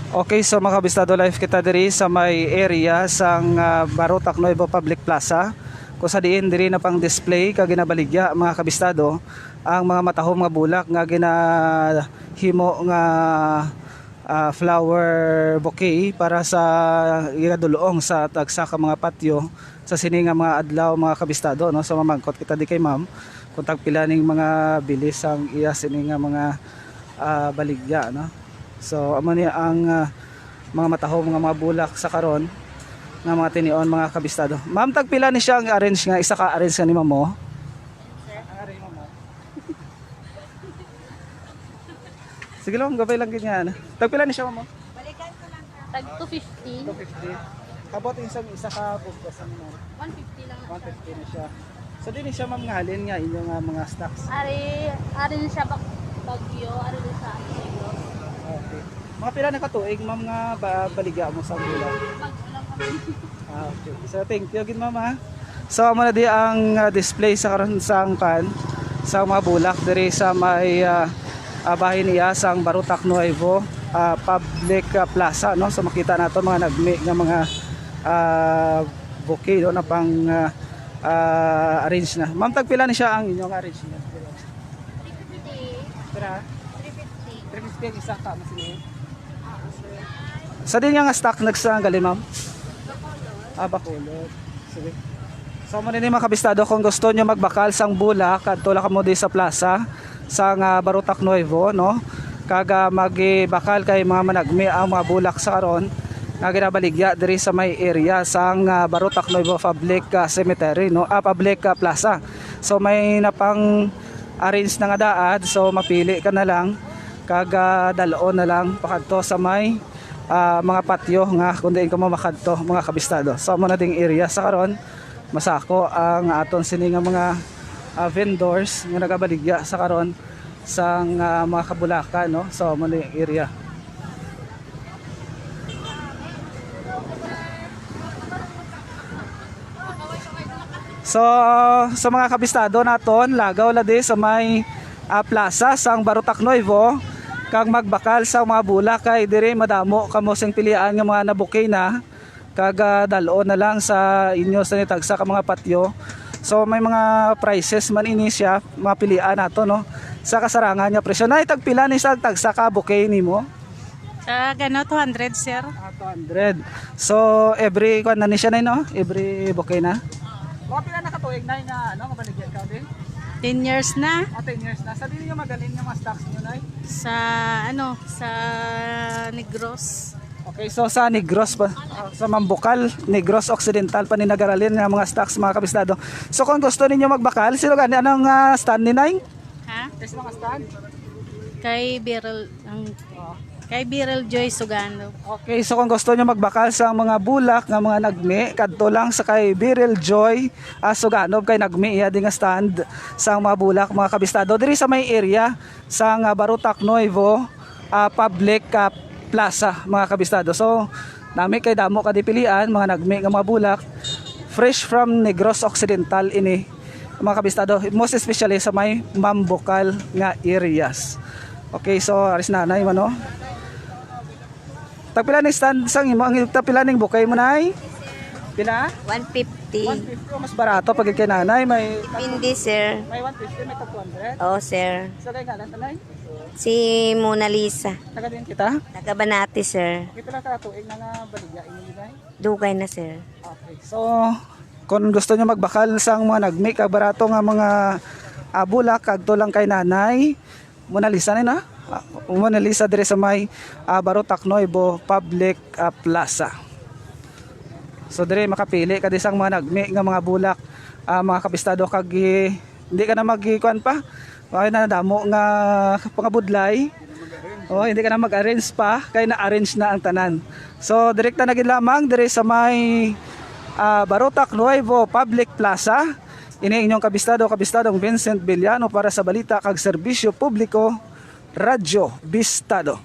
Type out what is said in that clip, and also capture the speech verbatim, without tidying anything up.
Okay, so mga kabistado, live kita diri sa may area sang, ah, Barotac Nuevo Public Plaza, kung sa diin diri na pang display kag ginabaligya, mga kabistado, ang mga matahom nga bulak nga ginahimo nga, ah, flower bouquet para sa ginadul-ong sa tagsa ka mga patio sa sini nga mga adlaw, mga kabistado, no? So mamangkot kita di kay ma'am kung tagpila ning mga bili sang iya sini nga mga, ah, baligya, no? So amo ni ang, ah, mga matahom nga mga bulak sa karon nga mga tinion, mga kabistado. Ma'am, tagpila ni siya ang arrange nga isa ka arrange nga ni ma'am mo? Ang arrange mo, ma'am. Sige lang, gabay lang ganyan. Tagpila ni siya, ma'am? Tag two fifty. Two fifty. Kabot yung isang isa ka bugkos, ano, ma'am? One fifty lang na. One fifty na siya. So, di ni siya, ma'am, nga halin nga inyo nga mga stocks? Ari, ari ni siya bag-, bagyo, ari ni sa ano, bagyo. Okay. Mga pila na ka tuig, ma'am, nga ba, baligya mo sa bulak? Bagyo lang kami. Ah, okay. So, thank you gid, ma'am, ha. So, amo na di ang, ah, display sa karon sa angkan sa mga bulak diri sa may, ah, ah, bahin niya sang Barotac Nuevo, ah, Public, ah, Plaza, no? So, makita nato mga nagmi nga mga, ah, bouquet, no, na pang, ah, ah, arrange na. Ma'am, tagpila ni siya ang inyong arrangement? Three fifty. Tira? Three fifty. Three fifty ang isa ka, mas ini. Sa din nga stock nagsa ang gali, ma'am? Ah, Bacolod. Sige. So, mo nini, mga kabistado, kung gusto nyo magbakal sang bulak, kadto lang kamo di sa plaza sang, ah, Barotac Nuevo, no? Kag, ah, magbakal kay mga managmi ang mga bulak sa karon nga ginabaligya diri sa may area sang, ah, Barotac Nuevo Public, ah, Cemetery, no? Ah, Public, ah, Plaza. So, may napang arrange na nga daad, so mapili ka na lang kag, ah, dal-on na lang pakadto sa may, ah, mga patio nga kung diin ka mo makadto, mga kabistado. So, amo na ding area sa karon, masako ang aton sini nga mga, ah, vendors nga nagabaligya sa karon sang, ah, mga kabulakan, no? So, amo na yung area. So, sa mga kabistado naton, lagaw la di sa may, ah, plaza sang Barotac Nuevo, kag magbakal sa mga bulak kay diri madamo kamo sing pilian nga mga nabuki na, kag, ah, dal-on na lang sa inyo sa nitagsa ka mga patio. So, may mga prices man ini siya, mga pilian nato, no? Sa kasarangan nga presyo. Nay, tagpila ni sa tagsa ka bouquet nimo? Sa gano, two hundred, sir. Ah, two hundred. So, every, kuwan na ni siya na, no? Every bouquet na? Mga pila na katuig na nga, ano, nga baligya ikaw din? Ten years na. Ah, ten years na. Sa din yung magaling yung mga stocks nyo, Nay? Sa, ano, sa Negros. Okay, so sa Negros pa, ah, sa Mambukal, Negros Occidental pa ni nagaralin nga mga stocks, mga kabistado. So kung gusto ninyo magbakal, sino gani, anong, ah, stand ni Nay? Ha? Yes, mga stand. Kay Birel, ang, kay Birel Joy Sugano. Okay, so kung gusto nyo magbakal sa mga bulak nga mga nagmi, kadto lang sa kay Birel Joy, ah, Sugano, kay nagmi iya di nga stand sa mga bulak, mga kabistado. Diri sa may area sa nga Barotac Nuevo, ah, Public, ah, Plaza, mga kabistado. So, nami kay damo ka dipilian, mga nagmi nga mga bulak, fresh from Negros Occidental ini, mga kabistado, most especially sa may Mambukal nga areas. Okay, so aris nanay man, no? Tagpila ni stand sang imo, ang tagpila ning bukay mo, nay? Pila? One fifty. One fifty, oh, mas barato pag kay nanay, may Depende, sir. May one fifty, may tag two hundred. Oo, sir. So, kay ngalan, tanay? Si Mona Lisa. Taga din kita? Taga Banati, sir. Kita lang ka tuig na nga baligya, inyo, nay? Dugay na, sir. Okay. So, kung gusto nyo magbakal sang mga nagmi kag barato nga mga, ah, bulak, kadto lang kay Nanay Mona Lisa ni na. Ah, Mona Lisa diri sa may, ah, Barotac Nuevo Public, ah, Plaza. So, diri makapili ka di sang mga nagmi nga mga bulak, ah, mga kabistado, kag, eh, hindi ka na magkuan pa. Ay, na damo nga pangabudlay. Oh, hindi ka na mag-arrange pa, kay na-arrange na ang tanan. So, direkta na gid lamang diri sa may, ah, Barotac Nuevo Public Plaza. Ini inyong kabistado, kabistadong Vincent Villano para sa balita kag serbisyo publiko, Radyo Bistado.